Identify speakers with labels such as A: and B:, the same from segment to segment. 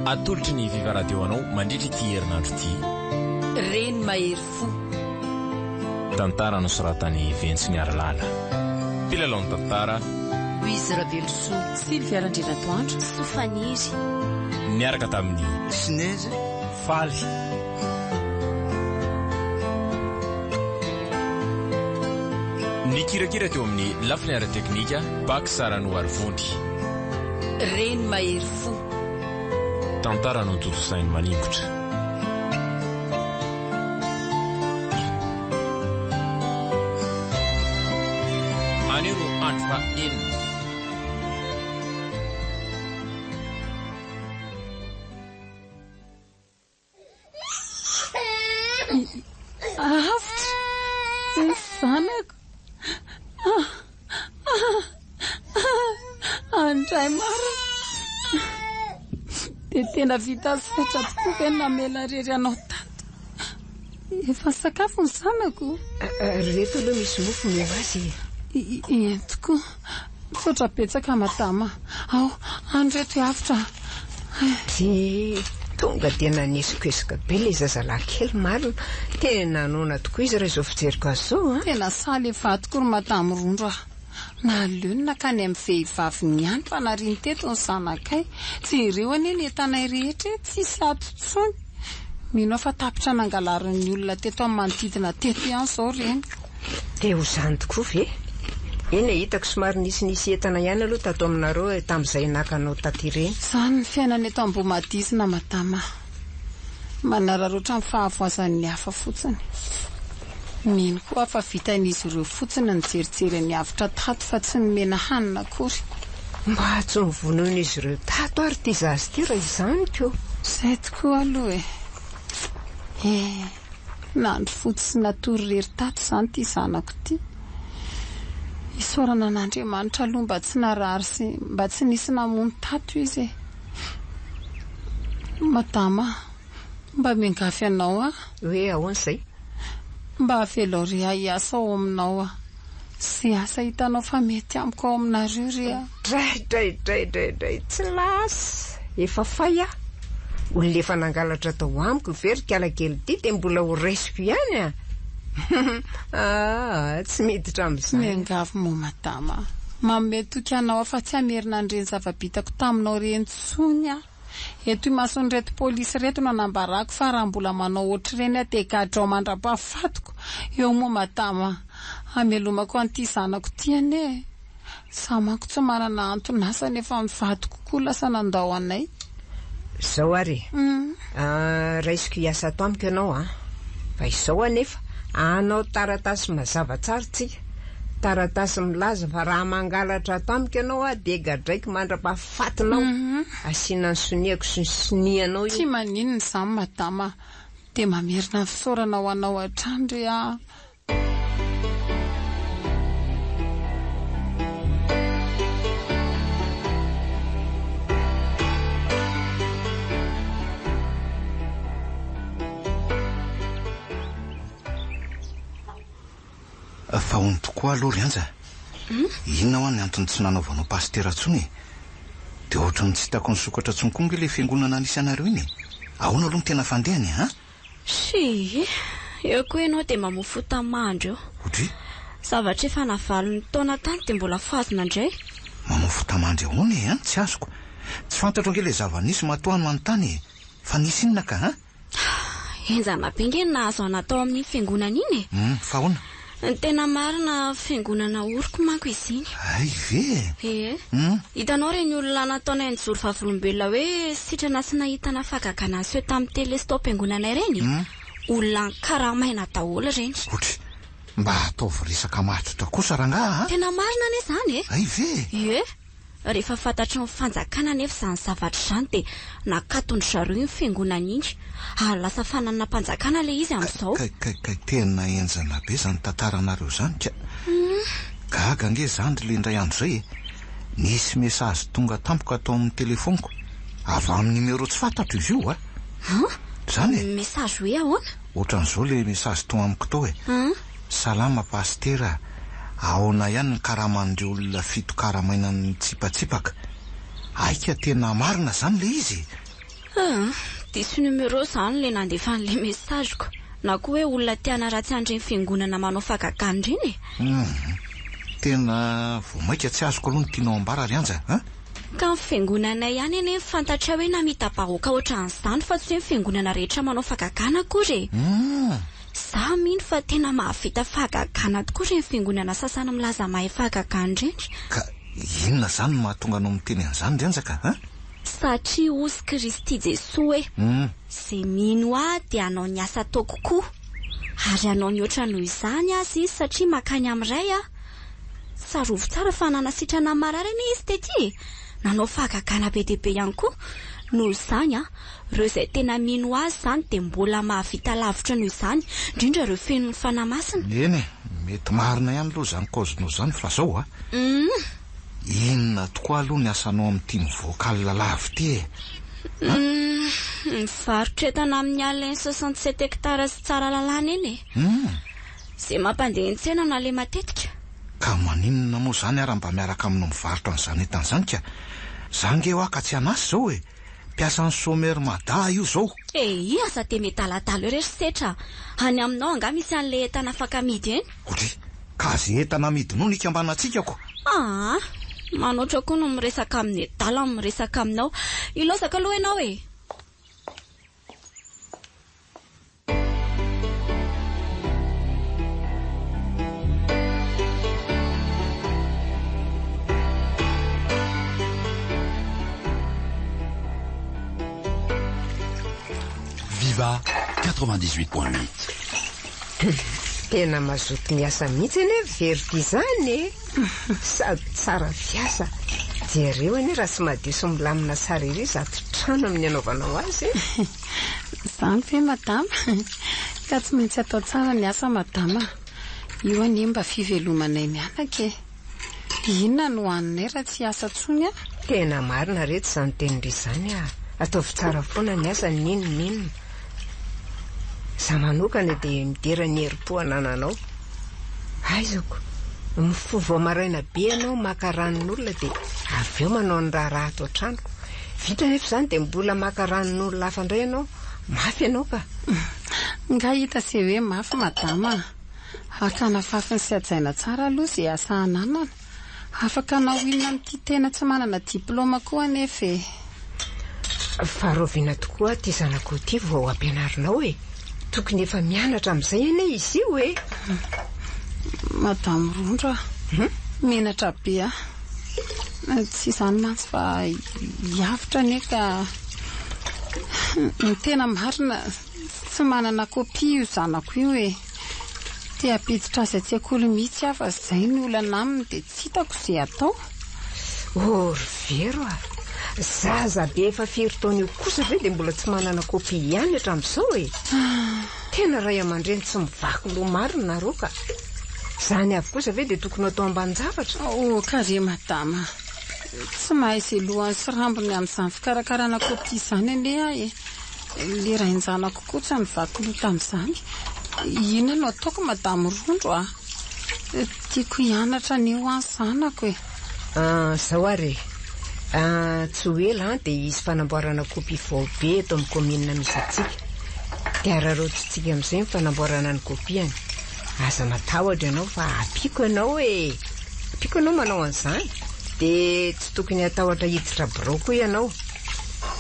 A: Atolotry ny Viva Radio anao mandritra ity herinandro ity.
B: Reny mahery fo.
A: Tantara nosoratan'i Ventsy Niarilala. Mpilalao ny tantara.
B: Louise Ravelosoa.
C: Sylvia Randrianatoandro.
D: Soa Faniry.
A: Niaraka tamin'i.
E: Sinezy Faly.
A: Nikirakira teo amin'ny lafiny ara-teknika, Pax Ranoarivony.
B: Reny mahery fo.
A: Tantara notontosain'i Maningotra. Anio no andro faha-enina.
C: Avotra ny zanako. Andray marina. Dia tena vita satra tokoa ve ny namela irery anao tato? Efa nisakafo ny zanako?
F: Ry reto aloha misy mofo omeo azy
C: e. Eny tokoa. Misaotra betsaka madama. Ao, any reto i Avotra a.
F: Dia tonga dia nanesokesoka be ilay zazalahy kely marina. Tena noana tokoa izy raha izao fijeriko azy izao an.
C: Tena sahy ilay vadiko ry madame Rondro a. Naleony nankany amin'ny vehivaviny ihany fa nariany teto ny zanakay. Jereo anie ny entanay rehetra e, tsisy ato intsony. Mino aho fa tapitra nangalarin'ny olona teto amin'ny manodidina teto ihany izao ireny.
F: Dia ho izany tokoa ve? Eny e, hitako somary nisinisy entana ihany aloha tato aminareo e, tamin'izay naka anao taty ireny.
C: Izany ny fiainana eto Ambohimadizina madama. Manararaotra ny fahavoazan'ny hafa fotsiny. Mino koa aho fa vitan'izy ireo fotsiny ny nijerijery an'i Avotra tato fa tsy nomena hanina akory.
F: Mba tsy novonoin'izy ireo tato ary ity zaza ity raha izany ko!
C: Izay tokoa aloha e! Eh! Nandry fotsy sy natory irery tato izany ity zanako ity. Isaorana an'Andriamanitra aloha mba tsy narary sy mba tsy nisy namono tato izy e! Madama a! Mba miangavy anao aho.
F: Hoe ahoana izay?
C: Mba avelao re aho hiasa ao aminao aho. Izay asa hitanao fa mety amiko ao aminareo re aho.
F: Dray dray dray dray dray tsy lasa! Efa fay aho. Olona efa nangalatra tao amiko ve ry kalakely ity dia mbola ho raisiko ihany a! Aa tsy miditra amin'izany.
C: Miangavy moa madama a! Manome toky anao aho fa tsy hamerina an'ireny zava-bitako taminao ireny intsony aho. Eto imason'ireto polisy ireto no anambarako fa raha mbola manao ohatr'ireny aho dia gadrao mandra-pahafatiko eo moa madama hamelomako an'ity zanako ity anie e! Za manko tsy manana anton'asa nefa ny vadiko koa lasa nandao anay.
F: Izao ary e, raisiko hiasa ato amiko ianao an! Fa izao anefa, hanao taratasy mazava tsara tsika, taratasy milaza fa raha mangalatra ato amiko ianao aho dia gadraiko mandra-pahafatiko. Fatinao, asiana ny soniako sy ny sonianao io.
C: Tsy maninona izany madama a! Dia mamerina ny fisaorana ho anao hatrany re a!
E: Fa hono tokoa aloha ry Anja a! Inona hoa ny antony tsy nanaovanao pasitera intsony e? Dia ohatran'ny tsy hitako nisokatra intsony koa ange ilay fiangonana nisy anareo iny e! Ahoana aloha ny tena fandehany e? An?
D: Tsia, eo koa ianao dia mamoa fota-mandry eo.
E: Odry?
D: Zavatra efa navalon'ny taona tany dia mbola fazina indray.
E: Mamoa fota-mandry ahoana e? An? Tsy azoko. Tsy fantatro ange ilay zava-nisy matoa aho manontany e! Fa nisy inona ka? An?
D: Henjana be nge ny nahazo anah tao amin'iny fiangonana iny e!
E: Hum, fa ahoana?
D: Ny tena marina fiangonana oriko manko izy iny.
E: Hay ve e!
D: Ee.
E: Hum.
D: Hitanao ireny olona nataonay nijoro vavolombelona hoe sitrana sy nahitana fahagagana niseho tamin'ny tele sy tao am-piangonanay ireny?
E: Hum.
D: Olona nikaramaina daholo ireny.
E: Otry, mba ataovy resaka matotra kosa rangaha a!
D: Tena marina anie izany e!
E: Hay ve e!
D: Ie. Rehefa fantatry ny fanjakana anefa izany zavatra izany dia nakaton-dry zareo iny fiangonana iny ary lasa fananam-panjakana ilay izy amin'izao.
E: Kay kay kay tena henjana be izany tantaranareo izany ka. Gaga ange zandry le indray andro izay e. Nisy message tonga tampoka tao amin'ny telephone-ko, avy amin'ny numéro tsy fantatro izy io a.
D: An?
E: Izany e.
D: Message hoe ahoana?
E: Ohatran'izao le message tao amiko tao e.
D: An?
E: Salama Pasitera a! Ahoana ihany ny karaman'ireo olona fito karamaina nitsipatsipaka? Aika tena marina izany ilay izy e!
D: Ah, diso numéro izany ilay nandefa an'ilay message-ko. Na koa hoe olona te hanaratsy an'ireny fiangonana manao fahagagana ireny e.
E: Hum, tena vao mainka tsy azoko aloha ny tianao ambara ry Anja a!
D: Ka ny fiangonanay ihany anie no fantatray hoe namita-bahoaka ohatran'izany fa tsy hoe ny fiangonana rehetra manao fahagagana akory e!
E: Hum.
D: Za mino fa tena mahavita fahagagana tokoa ireny fiangonana sasany milaza mahay fahagagana ireny.
E: Ka inona izany no mahatonga anao miteny an'izany ry Anja ka a?
D: Satria hozy Kristy Jesoa hoe, Izay mino Ahy dia hanao ny asa ataoko koa, ary hanao mihoatra noho izany aza izy satria mankany amin'ny Ray Aho. Tsarovy tsara fa nanasitrana ny marary anie Izy tety e! Nanao fahagagana be dia be ihany koa. Noho izany, ireo izay tena mino Azy izany dia mbola mahavita lavitra noho izany, indrindra ireo feno ny Fanahy Masina.
E: Eny e, mety marina ihany aloha izany kaozinao izany fa zao a! Inona tokoa aloha ny asanao amin'ity mivoaka alina lava ity e?
D: A? Mivarotra entana amin'ny alina eny 67 hectares sy Tsaralalàna eny e. Izay mampandeha ny tsena no aleha matetika.
E: Ka maninona moa izany ary mba miaraka aminao mivarotra an'izany entana izany ka? Za nge hoa ka tsy an'asa izao e! Mpiasan'ny Somer Mada io izao.
D: Eii aza dia miadaladala eo re ry Setra a! Any aminao angaha misy an'ilay entana afaka amidy eny?
E: Odry! Ka ze entana amidinao no ikambanantsika ko!
D: Aa! Manoatra koa no miresaka amin'ny adala no miresaka aminao. Ilaozako aloha ianao e!
G: Viva 98.8.
F: Tena mazoto miasa mihitsy anie Vero ty izany e! Sady tsara fiasa. Jereo anie raha tsy madio sy milamina tsara ery izato trano amin'ny anaovanao azy e!
C: Izany ve madama? Ka tsy maintsy atao tsara ny asa madama a! Io anie mba fivelomanay mianaka e! Inona no haninay raha tsy hiasa intsony aho?
F: Tena marina reto izany tenin-dry izany a! Ataovy tsara foana ny asa n'inon'inona. Za manokana dia midera ny herim-po anananao. Aizako, mifoha vao maraina be ianao maka ranon'olona dia avy eo manao ny raharaha ato an-trano. Vita anefa izany dia mbola maka ranon'olona hafa indray ianao. Mafy ianao ka!
C: Nga hita se hoe mafy madama a! Hakana fafiny sy hajaina tsara aloha ze asa ananana. Afaka hanao inona amin'ity tena tsy manana diplaoma koa anefa e!
F: Fa rahoviana tokoa ity zanakao ity vao ampianarinao e? Tokony efa mianatra amin'izay anie izy io e!
C: Madame Rondro a! Menatra be aho. Tsy izany mantsy fa hiavotra anie ka. Ny tena marina Tsy manana copie io zanako io e! Te hampiditra azy an-tsekoly mihitsy aho fa zay ny olana aminy dia tsy hitako ze atao.
F: Oh ry Vero a! Zaza be efa firy taona io kosa ve dia mbola tsy manana copie ihany hatramin'izao e! Tena ray aman-dreny tsy mivaky loha marina nareo ka! Izany avy kosa ve dia tokony atao ambanin-javatra?
C: Oh ka re madama! Tsy mahay ze lohany sy rambony amin'izany fikarakarana copie izany anie aho e! Le rain-janako koa tsy nivaky loha tamin'izany. Inona no ataoko Madame Rondro a? Tiako hianatra anie hoa ny zanako e.
F: Ah, zao ary e. Ah, tsy ho ela an dia hisy fanamboarana kopia vao be eto amin'ny kaominina misy antsika. Dia araraotintsika amin'izay ny fanamboarana ny kopiany. Aza matahotra ianao fa ampiako ianao e. Ampiako ianao manao an'izany. Dia tsy tokony hatahotra hiditra birao koa ianao.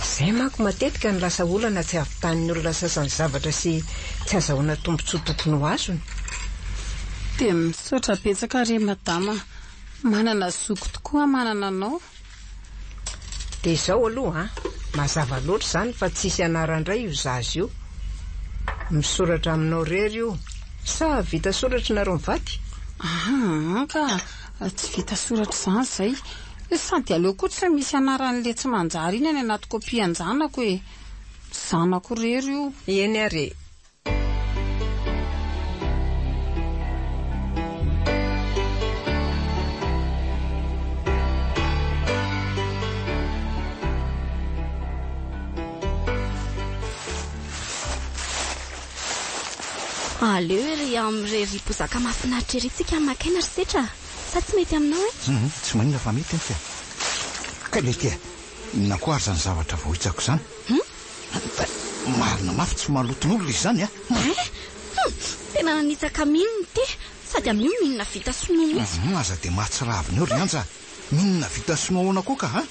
F: Izay manko matetika no lasa olana tsy ahavitan'ny olona sasany zavatra sy tsy azahoana tombontsoa tokony ho azony.
C: Dia misaotra betsaka re madama, manana zoky tokoa aho manana anao.
F: Dia izao aloha an, mazava loatra izany fa tsisy anaran-dray io zaza io. Misoratra aminao irery io. Sa vita soratra nareo mivady?
C: Aa ka tsy vita soratra izany izay. Sady aleo koa tsy misy anaran'le tsy manjary iny any anaty kopia-njanako e! Zanako irery io.
F: Eny ary e!
D: Aleo ery amin'irery bozaka mahafinaritra ery tsika maka aina ry Setra a! Sa tsy mety aminao e?
E: Hum, tsy maninona fa mety iny ka. Kay letia, inona koa ary izany zavatra voahitsako izany?
D: Hum?
E: Marina mafy tsy maloton'olona izy izany a!
D: Hein? Hum! Tena nanitsaka mine ity! Sady amin'io mine vita sinoa mihitsy.
E: Hum, aza dia mahatsiravina eo ry Anja a! Mine vita sinoa ahoana koa ka a?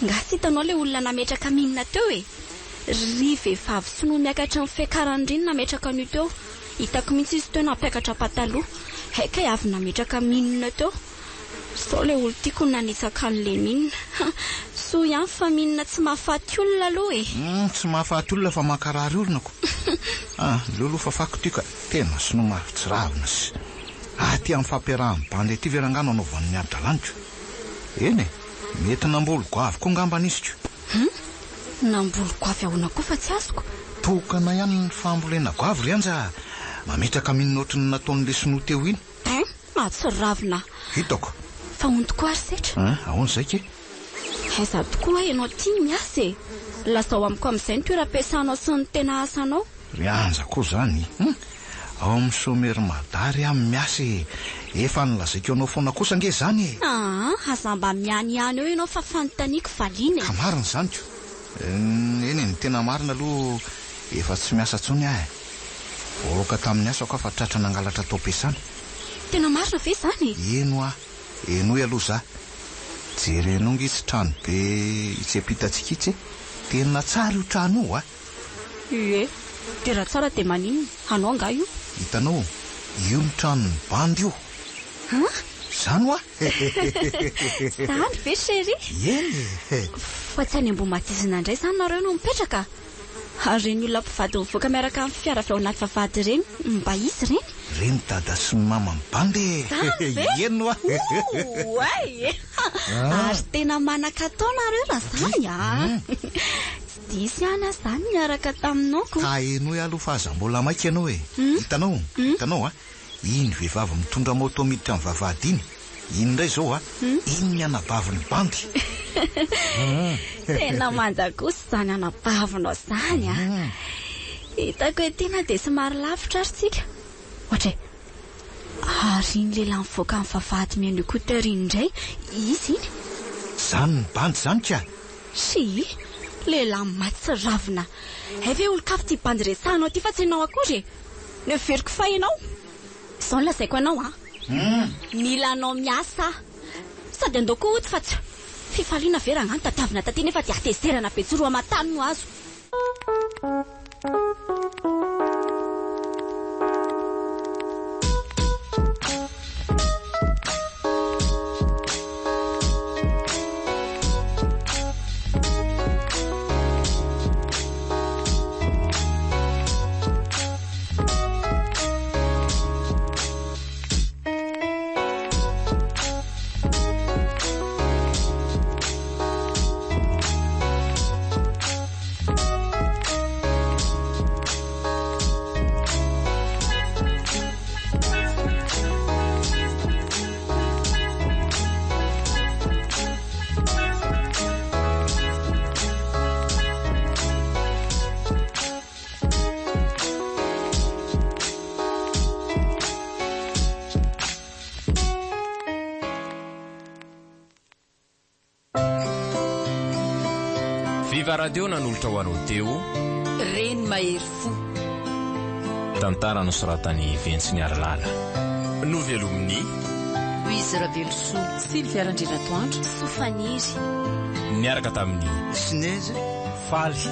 D: Nga tsy hitanao ilay olona nametraka mine teo e? Ry vehivavy sinoa miakatra ny fiakarany ry no nametraka an'io teo. Hitako mihitsy izy teo nampiakatra pataloha. Hay kay avy nametraka mine teo. Sao ilay olon-tiako no nanitsaka an'ilay mine. Soa ihany fa mine tsy mahafaty olona aloha e!
E: Humm, tsy mahafaty olona fa mankarary orona ko. Ah, aleo aloha fafako ity ka. Tena sinoa mahatsiravina sy. Aty amin'ny fampiarahan'ny bandy aty ve rangahy no anaovany ny adalaniko? Eny e, mety namboly goavy koa angambany izy ko.
D: Humm, namboly goavy ahoana koa fa tsy azoko?
E: Tokana ihany ny fambolena goavy ry Anja a! Mametraka mine ohatry ny nataon'ilay sinoa teo iny.
D: Hein! Mahatsiravina.
E: Hitako.
D: Fa hono tokoa ary setra?
E: Hein! Ahoana izay kay?
D: Aiza tokoa ianao ity miasa e? Lazao amiko amin'izay ny toeram-piasanao sy ny tena asanao.
E: Ry Anja koa izany hum! Ao amin'ny Somer Mada ry aho miasa e! Efa nolazaiko anao foana kosa ange izany e!
D: Aa! Aza mba mihanihany eo ianao fa fanontaniako valiana e!
E: Ka marina izany ko! Eny e, ny tena marina aloha efa tsy miasa intsony aho e! Voaroaka tamin'ny asako aho fa tratra nangalatra tao am-piasana.
D: Tena marina ve izany e?
E: Eny hoa, henoy aloha za. Jerenao nge itsy trano be itsy ampitantsika itsy e. Tena tsara io trano io a.
D: Ie, dia raha tsara dia maninona? Anao angaha io?
E: Hitanao, io ny tranon'ny bandy io.
D: An?
E: Izany hoa?
D: Izany ve chérie?
E: Eny e.
D: Fa tsy any Ambohimatizina indray izany nareo no mipetraka? Ary ireny olona mpivady mivoaka miaraka amin'ny fiara avy ao anaty vavahady ireny, mba iza ireny?
E: Ireny dada sy ny mama mibandy e!
D: Izany ve?
E: Eny hoa!
D: Oay! Ary tena manan-katao nareo raha izany a! Tsy diso ihany aho izany niaraka taminao ko!
E: Ka henoy aloha fa aza mbola maika ianao e! Hitanao? Hitanao a! Iny vehivavy mitondra moto miditra amin'ny vavahady iny, iny indray izao a, iny ny anabavin'ny bandy.
D: Tena manja kosa izany anabavinao izany a! Hitako hoe tena dia somary lavitra ary tsika. Ohatra e! Ary iny lehilahy mivoaka amin'ny vavahady mihaino écouteur iny indray, iza iny?
E: Izany ny bandy izany ka!
D: Tsia! Lehilahy mahatsiravina! Hay ve olon-kafa ity bandy resahanao ity fa tsy ianao akory e! Neveriko fa ianao. Izao no lazaiko anao an! Mila anao miasa aho. Sady andao koa hody fa tsy fifaliana ve rangahy no tadiavina taty nefa dia hatezerana be tsy roa aman-tany no azo.
A: Viva Radio nanolotra ho anao teo.
B: Reny mahery fo.
A: Tantara nosoratan'i Ventsy Niarilala. Novelomin'i.
B: Louise Ravelosoa.
C: Sylvia Randrianatoandro.
D: Soa Faniry.
A: Niaraka tamin'i.
E: Sinezy.
A: Faly.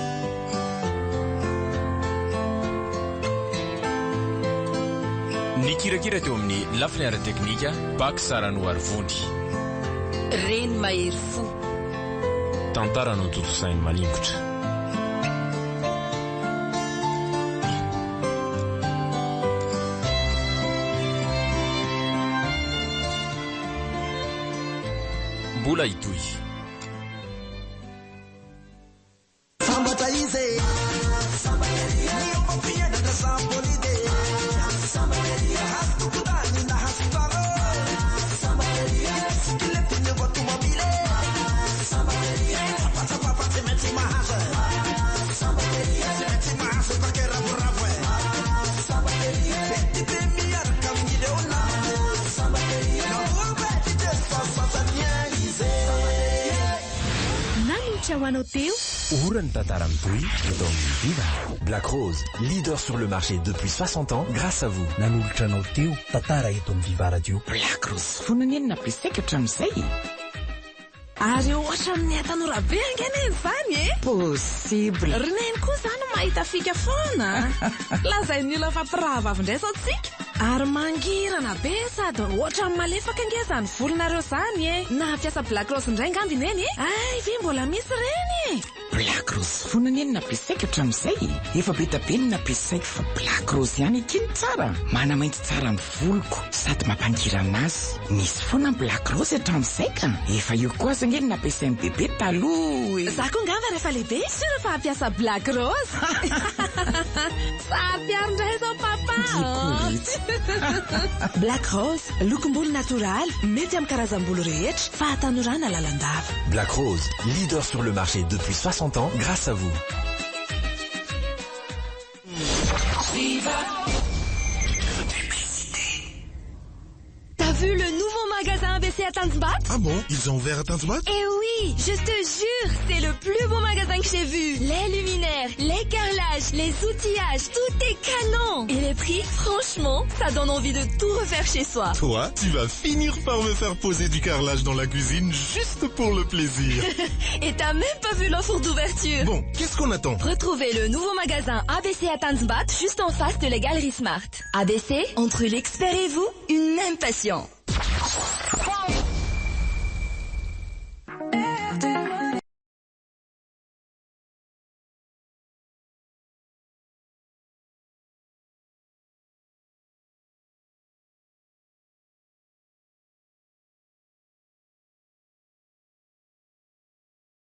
A: Nikirakira teo amin'ny lafiny ara-teknika, Pax Ranoarivony.
B: Reny mahery fo.
A: Tantara notontosain'i Maningotra. Mbola hitohy.
H: Sambatra izy e. Miombom-piainana samy e. Nahazo tokontany nahazo tany. Bisikilety niova tomobile. Tsapatsapa fa tsy maintsy mahazo e. Tsy maintsy mahazo take ravoravo e. Fety be miaraka amin'ireo namana. Namoa be ty fa sasany izy e.
I: Nanolotra ho anao teo.
A: Ora ny tantara mitohy eto amin'ny Viva. Black Rose, leader sur le marché depuis 60 ans grâce à vous.
I: Nanolotra anao teo tantara eto amin'ny Viva Radio.
J: Black Rose foana anie no nampiasaiko hatramin'izay e!
K: Ary ohatran'ny tanora be ange neny izany e!
J: Possible!
K: Ry neny koa izany mahita fika foana a! Lazain'ny olona fa mpirahavavy indray izao tsika! Ary mangirana be sady ohatran'ny malefaka ange izany volonareo izany e! Nahafiasa black rose indray angamba i neny e! Hay ve mbola misy ireny e!
J: Black rose foana anie no nampiasaiko hatramin'izay e! Efa be da be no nampiasaiko fa black rose ihany akia no tsara! Manamainty tsara ny voloko sady mampangirana azy. Nisy foana ny black rose hatramin'izay ka! Efa io koa aza ange no nampiasain'i bebe taloha e!
K: Za koa ngamba rehefa lehibe sûr fa hampiasa black rose! Saro-piaro indray izao papa
J: an!
K: Black rose, lokom-bolo natoraly, mety amin'ny karazam-bolo rehetra, fahatanorana lalandava.
A: Black Rose, leader sur le marché depuis 60 ans grâce à vous.
L: Viva T'as vu le nouveau magasin ABC à Tanjombato
M: Ah bon Ils ont ouvert à Tanjombato
L: Eh oui Je te jure C'est le plus beau magasin que j'ai vu Les luminaires, les carrelages, les outillages, tout est canon Et les prix, franchement, ça donne envie de tout refaire chez soi
M: Toi, tu vas finir par me faire poser du carrelage dans la cuisine juste pour le plaisir
L: Et t'as même pas vu l'offre d'ouverture
M: Bon, qu'est-ce qu'on attend
L: Retrouvez le nouveau magasin ABC à Tanzbat, juste en face de la Galerie Smart. ABC, entre l'expert et vous, une même passion.